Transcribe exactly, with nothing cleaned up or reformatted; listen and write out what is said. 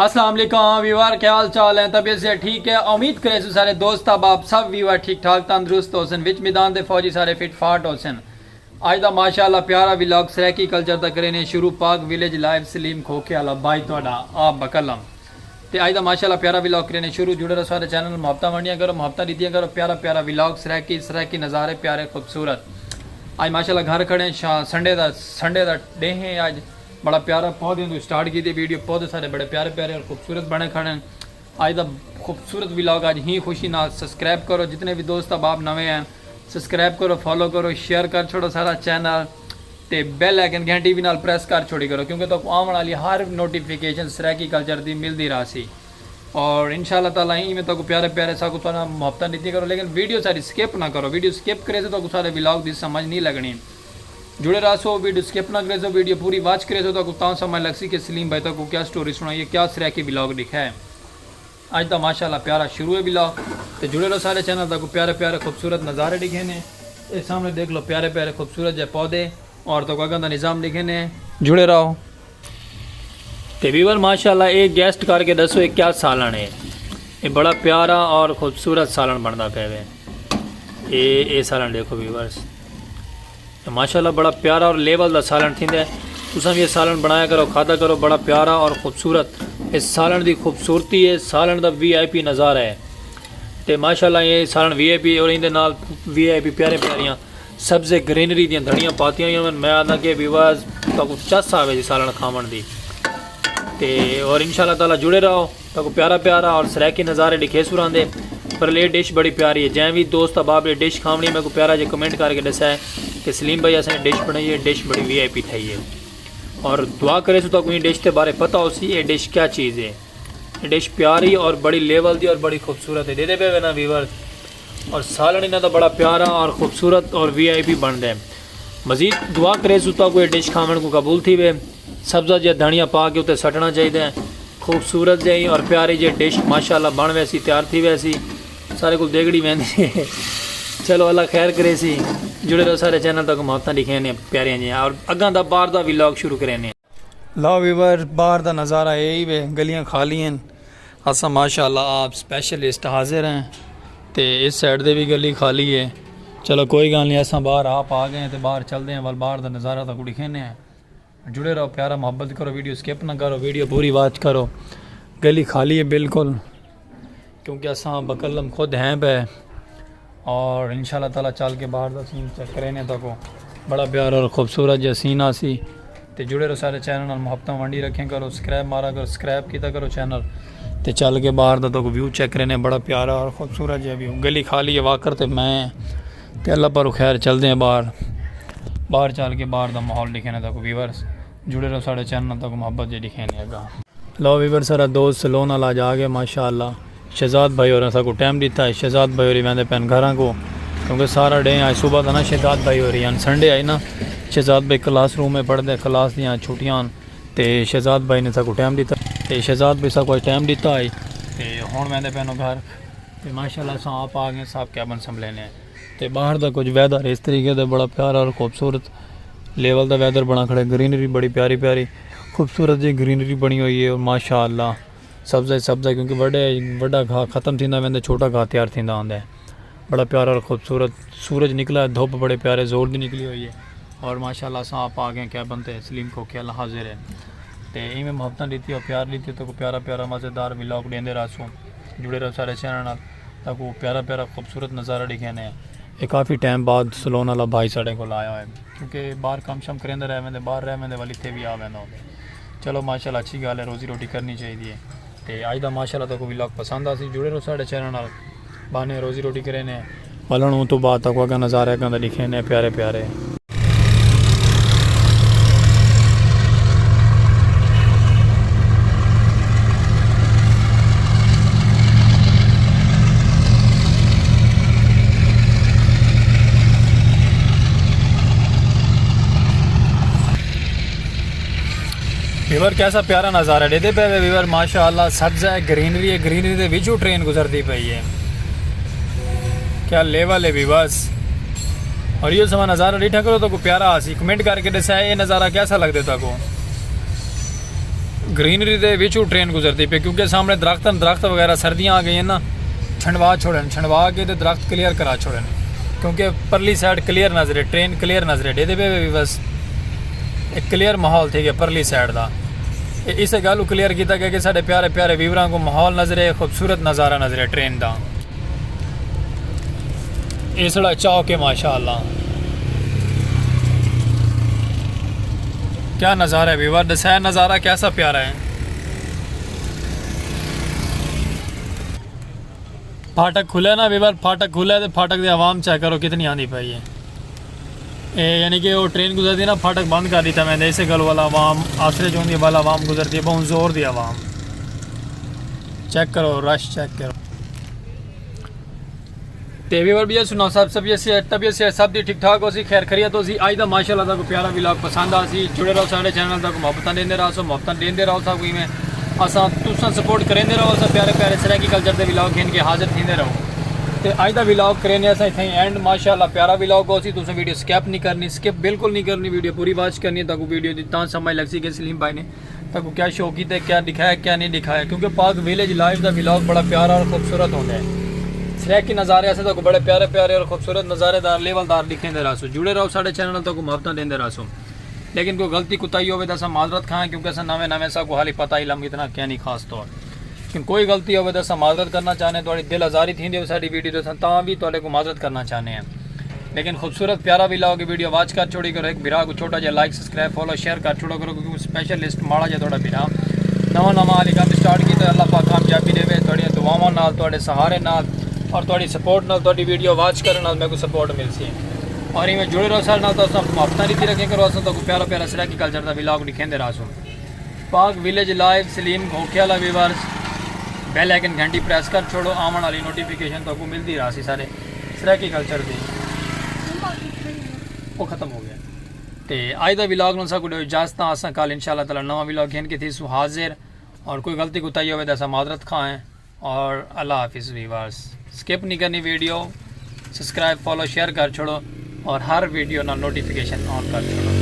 السلام علیکم ویور، کیا حال چال ہیں؟ طبیعت سے ٹھیک ہے؟ امید کرے سو سارے دوست احباب سب ویور ٹھیک ٹھاک تندرست ہوسن، وچ میدان دے فوجی سارے فٹ فاٹ ہوسن۔ اج دا ماشاءاللہ پیارا ولاگ سرائیکی کلچر دا کرینے شروع، پاک ویلیج لائیو سلیم کھوکھے والا بھائی تہاڈا آپ بکلم۔ تے اج دا ماشاءاللہ پیارا ولاگ کرینے شروع، جڑے رہو سارے چینل، محبتاں ونڈیاں کرو، محبتاں ڈتیاں کرو، پیارا پیارا ولاگ سرائیکی، سرائیکی نظارے پیارے خوبصورت۔ اج ماشاءاللہ گھر کھڑے ہیں، شا-، سنڈے دا، سنڈے دا ڈے ہیں اج۔ بڑا پیارا پودے تو سٹارٹ کیتی ویڈیو، پودے سارے بڑے پیارے پیارے اور خوبصورت بنے کھڑے ہیں۔ اج دا خوبصورت ولاگ اج ہی خوشی نال سبسکرائب کرو، جتنے بھی دوست احباب نویں ہیں سبسکرائب کرو، فالو کرو، شیئر کر چھوڑو سارا چینل، تے بیل آئیکن گھنٹی بھی نال پریس کر چھوڑی کرو، کیونکہ تہاکوں آون والی ہر نوٹیفیکیشن سرائیکی کلچر دی ملدی رہسی۔ اور انشاءاللہ تعالیٰ ایویں تہاکوں پیارے پیارے ساکوں تہاڈا محبتاں ڈتی کرو، لیکن ویڈیو ساری سکپ نہ کرو، ویڈیو سکپ کرے تو تہاکوں سارے ولاگ دی سمجھ نہیں لگنی۔ جڑے رہسو، ویڈیو سکپ نہ کرے سو، ویڈیو پوری واچ کرے سو، تہاکوں تاں سمجھ لگسی کہ سلیم بھائی تہاکوں کیا سٹوری سنائی ہے، کیا سرائیکی ولاگ ڈکھا ہے۔ اج دا ماشاءاللہ پیارا شروع ہے ولاگ، تے جڑے رہو سارے چینل، تہاکوں پیارے پیارے خوبصورت نظارے ڈکھینے۔ اے سامنے دیکھ لو پیارے پیارے خوبصورت جے پودے، اور تہاکوں اگاں دا نظام ڈکھینے، جڑے رہو۔ تے ویور ماشاءاللہ اے گیسٹ کر کے دسو اے کیا سالن ہے؟ اے بڑا پیارا اور خوبصورت سالن بندا پیا وے۔ اے، اے سالن دیکھو ویورز۔ ماشاءاللہ بڑا پیارا اور لیول دا سالن تھیندا ہے۔ تساں بھی یہ سالن بنایا کرو، کھادا کرو، بڑا پیارا اور خوبصورت۔ اس سالن دی خوبصورتی ہے، سالن دا وی آئی پی نظارہ ہے۔ تے ماشاءاللہ یہ سالن وی آئی پی اور ایندے نال وی آئی پی پیارے پیاریاں سبز گرینری دیاں دھنیاں پاتیاں ہوئیاں ہن۔ میں آہداں کہ ویورز تہاکوں چس آوے جی سالن کھاوݨ دی۔ تے اور انشاءاللہ تعالیٰ جڑے رہو۔ تہاکوں پیارا پیارا اور سرائیکی نظارے ڈکھیسوں راہندے۔ پر اے ڈش بڑی پیاری ہے۔ جیں وی دوست احباب نے ڈش کھاوݨی ہے، میکوں پیارا جے کمنٹ کر کے ڈسائے کہ سلیم بھائی اساں اے ڈش بݨائی ہے، ڈش بڑی وی آئی پی تھئی ہے۔ اور دعا کریسوں تہاکوں ایں ڈش دے بارے پتہ ہوسی، اے ڈش کیا چیز ہے۔ اے ڈش پیاری اور بڑی لیول دی اور بڑی خوبصورت ہے۔ ݙیہدے پئے وے نا ویورز۔ اور سالن انہاں دا بڑا پیارا اور خوبصورت اور وی آئی پی بݨدا ہے۔ مزید دعا کریسوں تہاکوں اے ڈش کھاوݨ کوں قبول تھیوے۔ سبزہ جیہا دھنیا پا کے اتے سٹݨا چاہیدا ہے۔ خوبصورت جئی اور پیاری جئی ڈش ماشاءاللہ بݨ ویسی، تیار تھی ویسی۔ سارے کول دیگڑی ویندی ہے۔ چلو اللہ خیر کریسی۔ جڑے رہو سارے چینل، تہاکوں محبتاں ڈکھینے پیاریاں جیاں۔ اور اگاں دا باہر دا ولاگ شروع کرینے۔ لو ویور، باہر دا نظارہ اے ہی وے، گلیاں خالی ہیں۔ اساں ماشاءاللہ آپ سپیشلسٹ حاضر ہیں۔ تے اس سائیڈ دے بھی گلی خالی ہے۔ چلو کوئی گالھ نہیں، اساں باہر آپ آ گئے ہیں تے باہر چلدے ہیں، ول باہر دا نظارہ تہاکوں ڈکھینے ہیں۔ جڑے رہو، پیارا محبت کرو، ویڈیو سکپ نہ کرو، ویڈیو پوری واچ کرو۔ گلی خالی ہے بالکل، کیونکہ اساں بکلم خود ہیں پئے۔ اور انشاءاللہ تعالیٰ چل کے باہر دا سین چیک کرینے تہاکوں۔ بڑا پیارا اور خوبصورت جیہا سین آسی۔ تے جڑے رہو سارے چینل نال، محبتاں ونڈی رکھیں کرو، سبسکرائب مارا کرو، سبسکرائب کیتا کرو چینل۔ تے چل کے باہر دا تہاکوں ویو چیک کرینے، بڑا پیارا اور خوبصورت جیہا ویو۔ گلی خالی ہے، واکر تے میں تے اللہ پاروں خیر، چلدے ہیں باہر۔ باہر چل کے باہر دا ماحول ڈکھینے تہاکوں ویورز۔ جڑے رہو ساڈے چینل نال، تہاکوں محبت جے ڈکھینے اگاں۔ لو ویورز، سارا دوست سلون والا اج آ گئے ماشاءاللہ۔ شہزاد بھائی ہوراں ساکوں ٹائم ڈتا ہے، شہزاد بھائی ہوری ویندے پئن گھراں کوں، کیونکہ سارا ڈینہہ اج صبح دا نا شہزاد بھائی ہوری ہن، سنڈے آئی نا، شہزاد بھائی کلاس روم میں پڑھدے، کلاس دیاں چھٹیاں ہن، تے شہزاد بھائی نے ساکوں ٹائم ڈتا، تے شہزاد بھائی ساکوں اج ٹائم ڈتا ہے۔ تے ہن ویندے پئن گھر۔ تے ماشاءاللہ اساں آپ آ گئے، صاحب کیبن سنبھلینے۔ تے باہر دا کچھ ویدر اس طریقے دا بڑا پیارا اور خوبصورت لیول دا ویدر بنا کھڑے، گرینری بڑی پیاری پیاری خوبصورت جی گرینری بنی ہوئی ہے، اور ماشاءاللہ سبزہ ہی سبزہ، کیونکہ وڈے، وڈا گھا ختم تھیندا ویندا، چھوٹا گھا تیار تھیندا آندا ہے۔ بڑا پیارا اور خوبصورت سورج نکلا ہے، دھوپ بڑے پیارے زور دی نکلی ہوئی ہے، اور ماشاءاللہ اساں آپ آ گئے کیبن تے، سلیم کھوکھے والا حاضر ہے۔ تے ایویں محبتاں ڈتی اور پیار ڈتی، تہاکوں پیارا پیارا مزیدار ولاگ ڈیندے رہسوں۔ جڑے رہو سارے چینل نال، تہاکوں پیارا پیارا خوبصورت نظارہ ڈکھینے۔ اے کافی ٹائم بعد سلون والا بھائی ساڈے کول آیا ہوئے، کیونکہ باہر کم شم کریندا رہ ویندے، باہر رہ ویندے، ول اتھے بھی آ ویندا ہوندے۔ چلو ماشاءاللہ اچھی گالھ ہے، روزی روٹی کرنی چاہیدی ہے۔ تے اج دا ماشاءاللہ تہاکوں ولاگ پسند آسی، جڑے رہو ساڈے چینل نال۔ بانے روزی روٹی کرینے، ول ہن اوں توں بعد تہاکوں اگاں نظارے اگاں دے ڈکھینے پیارے پیارے۔ ویور، کیسا پیارا نظارہ ڈیدے پے وے ویور، ماشاءاللہ سبز ہے، گرینری ہے، گرینری دے وچوں ٹرین گزردی پئی ہے۔ کیا لیول ہے ویورز۔ اور یہ سما نظارہ ڈیٹھا کرو تہاکوں پیارا آسی، کمنٹ کر کے ڈسائے یہ نظارہ کیسا لگدے تہاکوں۔ گرینری دے وچوں ٹرین گزردی پئی، کیونکہ سامنے درخت ہن، درخت وغیرہ سردیاں آ گئیاں نا، چھنڈوا چھوڑن، چھنڈوا کے تے درخت کلیئر کرا چھوڑن، کیونکہ پرلی سائیڈ کلیئر نظر ہے، ٹرین کلیئر نظر ہے، ڈیدے پے بھی بس ایک کلیئر ماحول تھی گیا پرلی سائیڈ دا۔ تے اسے گل کو کلیئر کیتا گیا کہ ساڈے پیارے پیارے ویوراں کو ماحول نظر ہے، خوبصورت نظارہ نظر ہے ٹرین دا۔ اے سڑا چوک ہے ماشاءاللہ۔ کیا نظارہ ہے ویور، دسایا نظارہ کیسا پیارا ہے۔ پھاٹک کھلے نا ویور، پھاٹک کھلے تے پھاٹک دی عوام چیک کرو کتنی آندی پئی ہے۔ اے یعنی کہ وہ ٹرین گزرتی نا، پھاٹک بند کر دیتا میں، اسے گل والا عوام آسرے چوندی ہے، والا عوام گزرتی ہے، بہت زور دی عوام۔ چیک کرو، رش چیک کرو۔ تے ویور بھی سناؤ، سب سب یہ سے طبیعت سے سب دی ٹھیک ٹھاک ہو سی، خیر خیریت ہو سی۔ آج دا ماشاءاللہ تاکو پیارا ولاگ پسند آ سی، جڑے رہو سارے چینل تاکو محبتاں دیندے رہو سو، محبتاں دیندے رہو ساکو ایویں اساں تساں سپورٹ کریندے رہو سا، پیارے پیارے سرائیکی کلچر دے ولاگ گھن کے حاضر تھیندے رہو۔ تے آج دا ولاگ کرینے اساں اتھاں اینڈ، ماشاءاللہ پیارا ولاگ ہو سی، تساں ویڈیو سکپ نہیں کرنی، سکپ بالکل نہیں کرنی، ویڈیو پوری واچ کرنی ہے، تاکو ویڈیو دی تاں سمجھ لگ سی کہ سلیم بھائی نے تاکو کیا شو کیتے، کیا دکھایا، کیا نہیں دکھایا، کیونکہ پاک ویلیج لائف دا ولاگ بڑا پیارا اور خوبصورت ہوندا ہے۔ سرائیکی نظارے اسے تاکو بڑے پیارے پیارے اور خوبصورت نظارے دار لیول دار دکھیندے رہسو۔ جڑے رہو ساڈے چینل نال، تاکو محبتاں دیندے رہسو۔ لیکن کوئی غلطی کوتاہی ہووے تاں اساں معذرت خواہ ہیں، کیونکہ اساں نویں نویں، ساکو حالی پتہ ہی لم اتنا کیا نہیں خاص طور۔ لیکن کوئی غلطی ہووے تاں اساں معذرت کرنا چاہنے، تہاڈی دل آزاری تھیندی ہووے ساڈی ویڈیو توں، اساں تاں بھی تہاڈے کو معذرت کرنا چاہنے ہیں۔ لیکن خوبصورت پیارا ولاگ ویڈیو واچ کر چھوڑی کرو، ایک بھرا کو چھوٹا جہا لائک، سبسکرائب، فالو، شیئر کر چھوڑا کرو، کیونکہ اسپیشل لسٹ ماڑا جہا تہاڈا بھرا نواں نواں حالی کم سٹارٹ کیتا ہے۔ اللہ پاک کامیابی دیوے، تہاڈیاں دعاواں نال، تہاڈے سہارے نال اور تہاڈی سپورٹ نال، تہاڈی ویڈیو واچ کرن نال میکو سپورٹ ملسی۔ اور ایویں جڑے رہو ساڈے نال، تاں اساں محبتاں ریتی رکھے کرو، اساں تہاکو پیارا پیارا سرائیکی کلچر دا ولاگ ڈکھیندے رہسوں۔ پاک ویلیج لائیو سلیم گھوکھے والا ویورز، بیل آئیکن گھنٹی پریس کر چھوڑو، آوݨ والی نوٹیفیکیشن تہاکوں ملدی رہسی سارے سرائیکی کلچر دی۔ وہ ختم ہو گیا۔ تے اج دا ولاگ نوں ساکوں ݙیو اجازتاں، اساں کل انشاءاللہ تعالی نواں ولاگ گھن کے تھیسوں حاضر، اور کوئی غلطی کوتاہی ہووے تاں اساں معذرت خواہ ہیں۔ اور اللہ حافظ ویورز، سکپ نہیں کرنی ویڈیو، سبسکرائب، فالو، شیئر کر چھوڑو اور ہر ویڈیو نال نوٹیفیکیشن آن کر چھوڑو۔